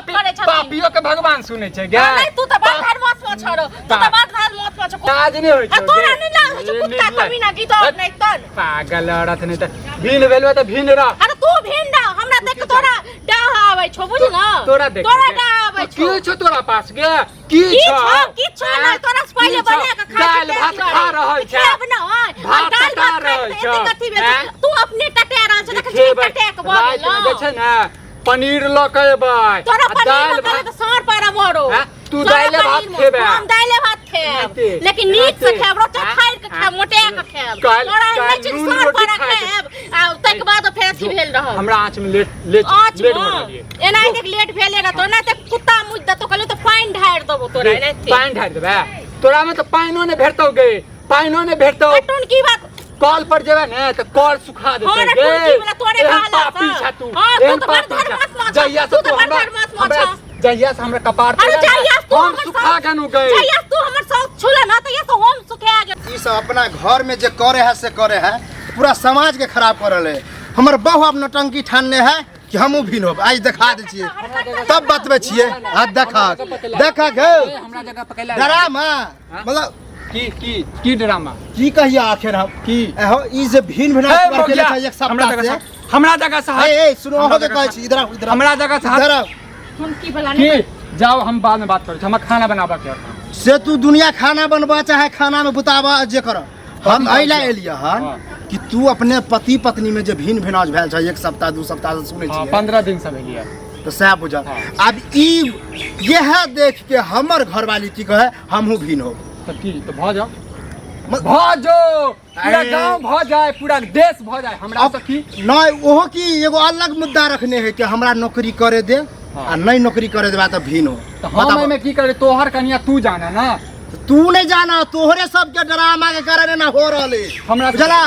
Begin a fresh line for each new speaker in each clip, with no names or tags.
पापी
करै छथिन।
पापियो के भगवान सुनै छै गे
नहीं, तू तऽ बड़ धर्मात्मा छरो, तू तऽ बड़ धर्मात्मा। छौ।
लाज नहि होइ
आ
छौ
तोरा
गे।
नहि लाज होइ छौ
ए,
कुत्ता
निर्लज।
कमीना गिदड़ नहि तन।
पागल औरत नहि तऽ भिन भेल तऽ भिन रह।
अरे तू भिन रह, हमरा देख के तोरा डाह आबै छौ, बुझ न।
तोरा देख
तोरा
के।
डाह आबै छौ।
की छौ तोरा पास गे? की
की
छौ?
छौ? की छौ?
आँय?
नहि, तोरा से पहिले
की छौ?
बना के खाइ
दालि
छी
भात
ताहि
खा
दुआरे।
रहल छै।
खायब नहि। आ
भात
दालि
टटा
भात खाइ
रहल
के
छौ।
एतेक अथी भेल
आँय?
छौ। तू अपने टटा रहल छौ, देखै छी
खेबै।
टटा के भऽ
रातिमे
गेलौ।
जे छै ने पनीर लऽ के एबै
तोरा
आ
पनीर
दालि
लऽ के
भात
तऽ साँढ़ पारा मरो।
आँय? तू
तोरा
दालि भात
पनीर
खेबै।
हम दालि भात खेब,
एनाहिते,
लेकिन नीक से
एनाहिते।
खेब, रोटी
आँय?
फाड़ि के खेब, मोटा के खेब।
काल्हि-
तोरा
काल्हि
नहि छै
नून
साँढ़
रोटी
पारा
खाय के।
खेब आ ताहिके बाद फेर अथी भेल रहब।
हमरा आँच में लेट लेट
आँच
लेट भऽ रहल ये।
मे एनाहिते लेट भेले रहतो ना तऽ कुत्ता मुझ देतो, कहलियो तऽ पानि ढारि देबो तोरा एनाहिते।
पानि ढारि देबै तोरा में तऽ पानिओ नहि भेटतौ गे, पानिओ नहि भेटतौ।
टुन की बात?
कल पर जेबै ने तऽ कल सुखा देतै
हाँ रे,
गे।
टुनकी वाला तोरे
एहन
कहला
पापी
सँ।
छा तू,
हाँ, तू
एहन
तऽ बड़
पापी छा।
धर्मात्मा छा।
जहिया से
तू तऽ
तू
बड़
हमरा
धर्मात्मा
हमरा
छा।
जहिया से हमरा कपार
अरे
पर आयल
जहिया से तू
हम
हमर
सुखा
साउस-
गेलहुँ गे।
जहिया से तू हमर साउस छुले ना तहिया से हम सुखा गेल।
ई सब अपना घर में जे करे है से करे है, पूरा समाज के खराब कर रहे है। हमर बहू अब नौटंकी ठानने है कि हमहूँ भिन होब, आज देखा दै छियै तब बतबै छियै। आ देखा देखा गे
हमरा जगह पकड़
डरामा मतलब
की की की ड्रामा
की कहिया आखिर हम
की?
एहो ई जे भिन भिना
ए,
करके
मौगिया,
छै एक
हमरा
सप्ताह
जगह
से।
से हमरा जगह से हट।
ए ए सुनो
हमरा
अहाँ के
जगह
कहै
से
छी, इधर आउ, इधर आउ।
हमरा जगह से हट।
इधर आउ।
टुनकी वाला नहि।
की जाओ, हम बाद में बात करै छी, हमरा खाना बनाबऽ के है।
से तू दुनिया खाना बनबा चाहे खाना में बुताबा जे कर, हम एहि ला एलियै हन
हाँ।
कि तू अपने पति पत्नी में जे भिन भिनाज भेल छै एक सप्ताह दू सप्ताह से सुनै
हाँ,
छियै।
15 दिन से भेलियै।
तऽ सएह बुझल।
हाँ।
आब ई इएह देख के हमर घरवाली की कहे हमहूँ भिन हो।
तऽ की तऽ भऽ जाओ, भऽ जाओ, पूरा
अरे।
गांव भऽ जाए, पूरा देश भऽ जाए, हमरा
अब
से की?
नहीं ओहो की एगो अलग मुद्दा रखने है कि हमरा नौकरी करे दे
हाँ।
आ नहीं नौकरी करे देबा तऽ भिन हो।
तऽ हम
बताबऽ।
एहिमे की करे? तोहर कनिया तू जाने ना।
तू नहीं जाना, तोहरे सबके ड्रामा के कारण एना हो रहल है।
हमरा
बुझला?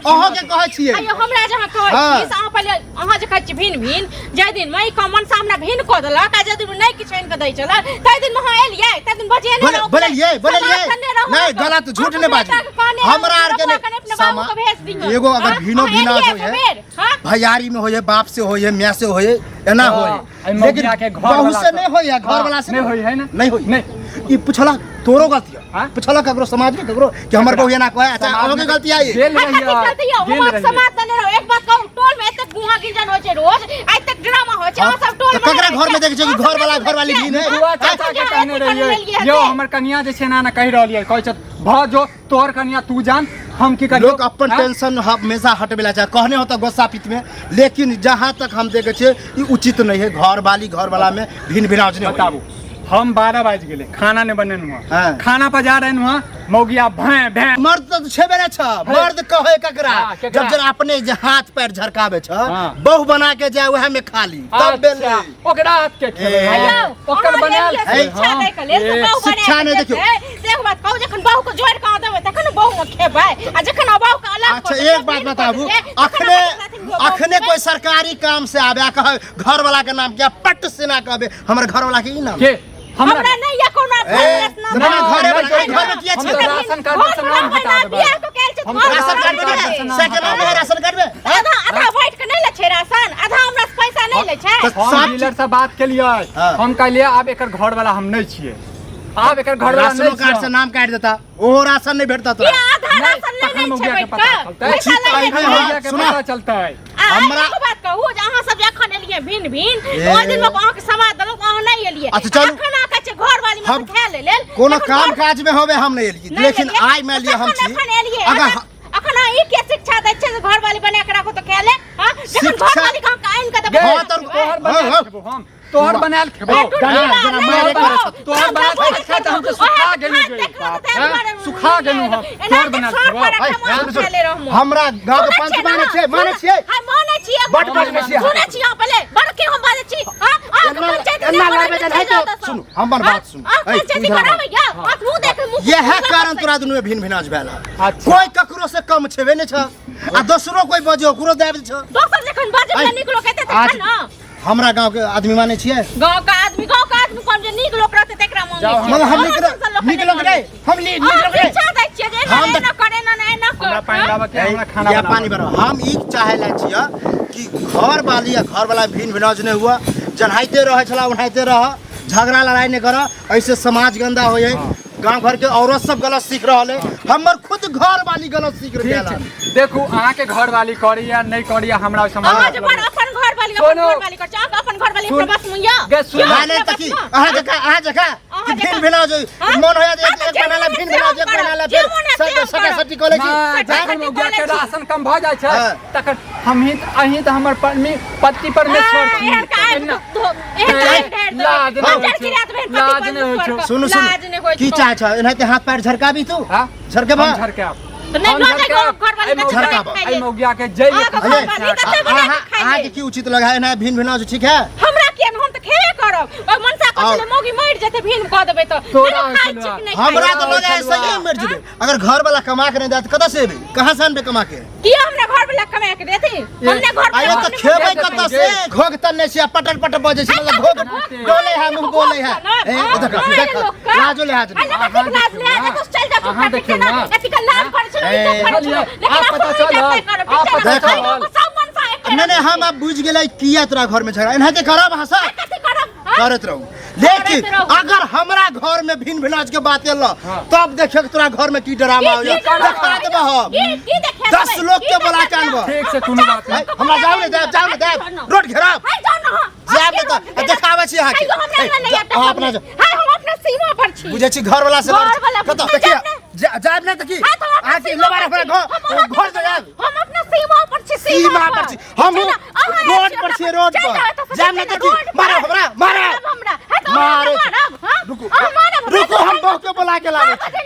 अहाँ के कहै छियै।
आइयो हमरा जहाँ कहै
हाँ।
छी से अहाँ पहिले अहाँ जे कहै छी भिन भिन, जाहि दिन मे ई कमन से हमरा भिन कऽ देलक आ जाहि दिन नहि किछु आनि कऽ दै छलै ताहि दिन अहाँ एलियै, ताहि दिन बजेने
बोले
रहू।
बोलिए बोलिए
समर्थन रहू
नहीं
अहाँके।
गलत झूठ
अहाँके
नहीं बाजू।
बेटाके कहने रहू,
हमरा आर के
रघुआ कने अपना
समा-
बाबूके भेज दिहऽ।
एगो अगर
हाँ?
भिनो
अहाँ
भिना
एलियै
होय है,
सबेर, हाँ?
भैयारी में होय है, बाप से होय है, माय से होय है, एना
हाँ,
होय है।
एहि
लेकिन
मौगिया के घर
बहू
वाला
से नहीं होय है, घर
हाँ,
वाला से
नहीं होय है ना?
नहीं होय।
नहीं।
ई पुछला तोरो गलती है।
हाँ?
पुछला ककरो समाज में ककरो कि हमर बहू एना कहै, अच्छा
समाज
अहाँके
में
गलती आई।
गेल
हाँ,
रहियै,
कथी गलती यौ?
गेल
हम
रहियै।
समाज देने रहू। एक बात कहू, टोल में एतेक गुहा गिंजन होइ छै रोज, आइ तक ड्रामा होइ छै,
हाँ,
अहाँ सब टोल
तऽ
में
ककरा
रहै
घर में
छियै।
देखै छियै कि
अहाँ सब
घर वाला
नहि
घर वाली
देखै
भी नहि?
छियै।
बुआ चाचा के
अहाँ
कहने
एते
रहियै
लेलियै
यौ
हेतै।
हमर कनिया जे छै ना ना कहि रहल यै, कहै छथि भऽ जो तोहर कनिया तू जान, हम की करियौ?
लोग अपन
हाँ?
टेंशन हमेशा हटबे ला चाहे, कहने होता गुस्सा पित में, लेकिन जहाँ तक हम देखे छियै ई उचित नहीं है। घर वाली घर वाला में भिन भिनाज नहीं होय।
बताबू, हम 12 बाजि गेलै खाना नहि बनेलहुँ हँ।
हाँ।
खाना पजा रहलहुँ हँ, मौगिया भैं भैं।
मर्द तऽ छेबे नहि छ, मर्द कहै ककरा?
हाँ, केकरा?
जब जरा अपने जे हाथ पैर झरकाबै छ,
हाँ।
बहु बना के जाय वएह में खाली तब बेल।
अच्छा, ओकरा हाथ के खेबै,
ए।
यौ,
ओकर
अहाँ
बनायल
एलियै
छै,
शिक्षा
हाँ।
दैके लेल, तऽ
ए,
बहु
शिक्षा
बनाके
नहि देखियौ।
देतै। से एक बात कहू, जखन बहु के जोड़ि कऽ देबै तखन ने बहु मे खेबै, आ जखन बहु के अलग
अच्छा
कऽ देबै,
एक बात
बिन कऽ
बताबू,
देबै, तखन
अखने
अहाँ साथी बहु
अखने
खेबै।
कोई सरकारी काम से आबे आ कहे घर वाला के नाम क्या पट से ना कहबे हमर घर वाला के ई नाम
के हमरा
हमरा नहीं या कोनो
ए,
घर नाम
ना, घरे
नहीं,
में
नहीं,
घर में किया
हम
छै?
तऽ राशन कार्ड से नाम हटा देबै।
बियाह कऽ के आयल छै,
हम
घर
तऽ
राशन कार्ड में
बनाबै।
नहीं है? से के नाम है राशन कार्ड में?
आधा आधा बाँटि के नहि लै छै राशन, आधा हमरा से पैसा नहि लै छै।
तऽ
हम
साफ
डीलर से बात केलियै,
हाँ।
हम कहलियै आब एकर घर वाला हम नहि छियै, आब एकर घर वाला
राशनो
नहि
कार्ड से
छियै।
नाम काटि देता, ओहो राशन नहीं भेटता
कि
तोरा।
आधा
नहि,
राशन नहि
तखन
लै छै
मौगिया के
बाँटि
पता
कऽ।
चलतै।
पैसा लै
तखन
छै।
मौगिया के
सुना।
पता चलतै।
आ
हमरा-
एगो बात कहू जे अहाँ सब जे अखन एलियै भिन भिन,
ए।
ओहि दिन मे अहाँके समाज देलहुँ, अहाँ नहि एलियै।
अच्छा, चलू।
अखन अहाँ कहै छियै घर वाली मे
हम
खा ले लेल।
कोनो
तखन
काम
घर-
काज में होबे हम नहीं एलियै,
नहि
लेकिन
एलियै।
आइ मान लिअ हम
तखन
छी
अखन एलियै।
अगर
अखन अहाँ ई के शिक्षा दै छियै जे घर वाली बना के राखू तऽ खा ले? हाँ? जखन घर
शिक्षा-
वाली के अहाँके आनि के देबै,
गे,
हाँ, तऽ-
तोहर बनायल
हाँ, हाँ।
खेबो हम, तोहर बनायल खेबो।
ए, टुटकी
जेना-
बात
जेना
नहि
मारे
कहू।
करै छथि।
तोहर बनायल अच्छा तऽ हम तऽ सुखा गेलहुँ गे। हैं? सुखा गेलहुँ हम, तोहर बनायल खेबो।
है, सुनू, सुनू। हमरा गाँव के पंच मानै छियै, मानै छियै? बड बजबै छियै।
सुनै छी अहाँ पहिले, बड़ के हम बाजै छी, हाँ? अहाँके
एना-
पंचायत
एना
नहि
लड़बै
बनबै
जे नहि
छै
तऽ- सुनू, हमर बात सुनू।
अहाँ
ऐ,
पंचायती
इधर आउ।
कराबै यऽ, अहाँ मुँह देख, मुँह
यह
मुँह
कारण तोरा दुनू में भिन भिनाज भेल है।
अच्छा।
कोई ककरो से कम छेबे नहीं छ, आ दोसरो कोई बजे ओकरो दाबि छ।
दोसर जखन बाजै
ऐ,
वला नीक लोक हेतै
आज
तखन ने।
हमरा गांव के आदमी मानै छियै?
गांव का आदमी, गांव का आदमी कोन जे नीक लोक रहतै तकरा मानै
जाओ,
छियै।
मतलब हम
अहाँ
नीक
सन लोक
नीक
नहि
लोक
मानै
नहीं,
छियै।
हम नीक
अहाँ
लोक नहीं।
शिक्षा दै छियै जे एना
हम
एना कर, एना ना एना कर।
हमरा पानि लाबऽ के, हमरा खाना
या
बनाबऽ
पानी
के।
बनाओ। हम ई चाहे ला छियै कि घर वाली या घर वाला भिन भिनाज नहीं हुआ, जन्हाइते रहे छला ओनाहिते रह, झगड़ा लड़ाई नहीं कर, ऐसे समाज गंदा हो जाए। गांव घर के औरत सब गलत सीख रहल है, हमर खुद घर वाली गलत सीख
ठीक
रहल है।
छै। देखू अहाँके घर वाली करी या नहीं करी हमरा ओहि
अहाँ
समाज
जे बड़ अपन घर वाली अपन
सुनो।
घर वाली कर छै, अहाँके अपन घर वाली
सुन।
अपना बस में या
गे सुन।
ना नहीं तकी अहाँ जका, अहाँ जका
अहाँ
कि
जकाँ।
भिन भिना जो
हाँ?
मन होया एक
हाँ, तऽ
एक
जे
महीना ला
मोन
भिन
है
भिना
से
जो एक महीना ला
हम
फिर
करब। जे मोन है से
सब
हम
सटा
करब।
सटी कॉलेज
ना, जखन मौगिया के राशन कम भऽ जाइ छै
हाँ।
तखन हम ही अहीं तऽ हमर पति परमेश्वर छी।
एहन का
एना-
एहन का ढेर देबै।
लाज नहि होइ
हम
छै।
रात भरि पति
लाज नहि होइ छै।
परमेश्वर
सुनू
लाज नहि
सुनू
होइ
की
छौ।
चाहे छ एनाहिते हाथ पैर झरकाबी तू?
हाँ?
झरकेबा?
हम झरकायब।
तऽ नहि
हम
लऽ जाय
झरकायब।
घर वाली
एहि
के
मौगिया-
झरकाब।
एहि मौगिया के जै
अहाँके घर वाली कते बना
अहाँ
के खाइ
अहाँके
ले?
की उचित लगा है ना भिन भिना जो ठीक है?
हमरा किया नहि, हम तऽ खेबे करब। ओहि मनसा कहै छलै मौगी मरि जेतै भिन कऽ देबै तऽ।
तोरा
नहि खाइ
छलुआ।
छी कि नहि खाइ
हमरा
छी?
तऽ लगा है सही मरि जेबै। अगर घर वाला कमा के नहीं देत कतऽ से एबै? कहाँ से अनबै कमा के?
किया हमरा घर वाला कमा के देतै? हम नहि घर
आयो
पर
तऽ खेबै कतऽ से? घोघ तऽ नहि छै आ पटर पटर बजै छै, मतलब घोघ डोले है, मुँह बोले है। ए देख देख लाजो लिहाज नहीं।
अहाँ देखियौ ना।
नहीं नहीं हम अब बुझ गेलै किया तोरा घर में झगड़ा एनाहिते करब हंसा करैत रहू, लेकिन
करैत रहू।
अगर हमरा घर में भिन भिनाज के बात एल तब देखियो कि तोरा घर में की ड्रामा हो देखा देबह हम। 10 लोग के बोला के आनबह।
ठीक से कोनो बात नहीं।
हमरा जाउ ने देब, जाउ ने देब, रोड घेराब जायब ने तऽ देखाबै छी अहाँके। अहाँ अपना जाउ।
हम अपना सीमा पर छी।
बुझै छी घर वाला से
घर वाला
कतऽ
बुझै
देखिए
जायब ने।
जायब ने तऽ की
हाँ, तो हम अपना
अहाँके
सीमा
लेबार
पर
अपना
छी। हम
घर
अहाँके
घर से जायब।
हम अपना सीमा पर छी,
सीमा पर छी हम
चलऽ, अहाँ
रोड
छी,
पर छी,
अपना-
रोड
चलि
पर
जाउ एतऽ से,
जायब ने
चलि
तऽ की
जाउ, रोड पर।
मारब हमरा, मारब।
मारब हमरा। हाँ, तऽ
मारे
अहाँके मारब, हाँ?
रुकू
अहाँ मारब हमरा,
रुकू, हम बहू के बोला के लाबै छी।
अहाँ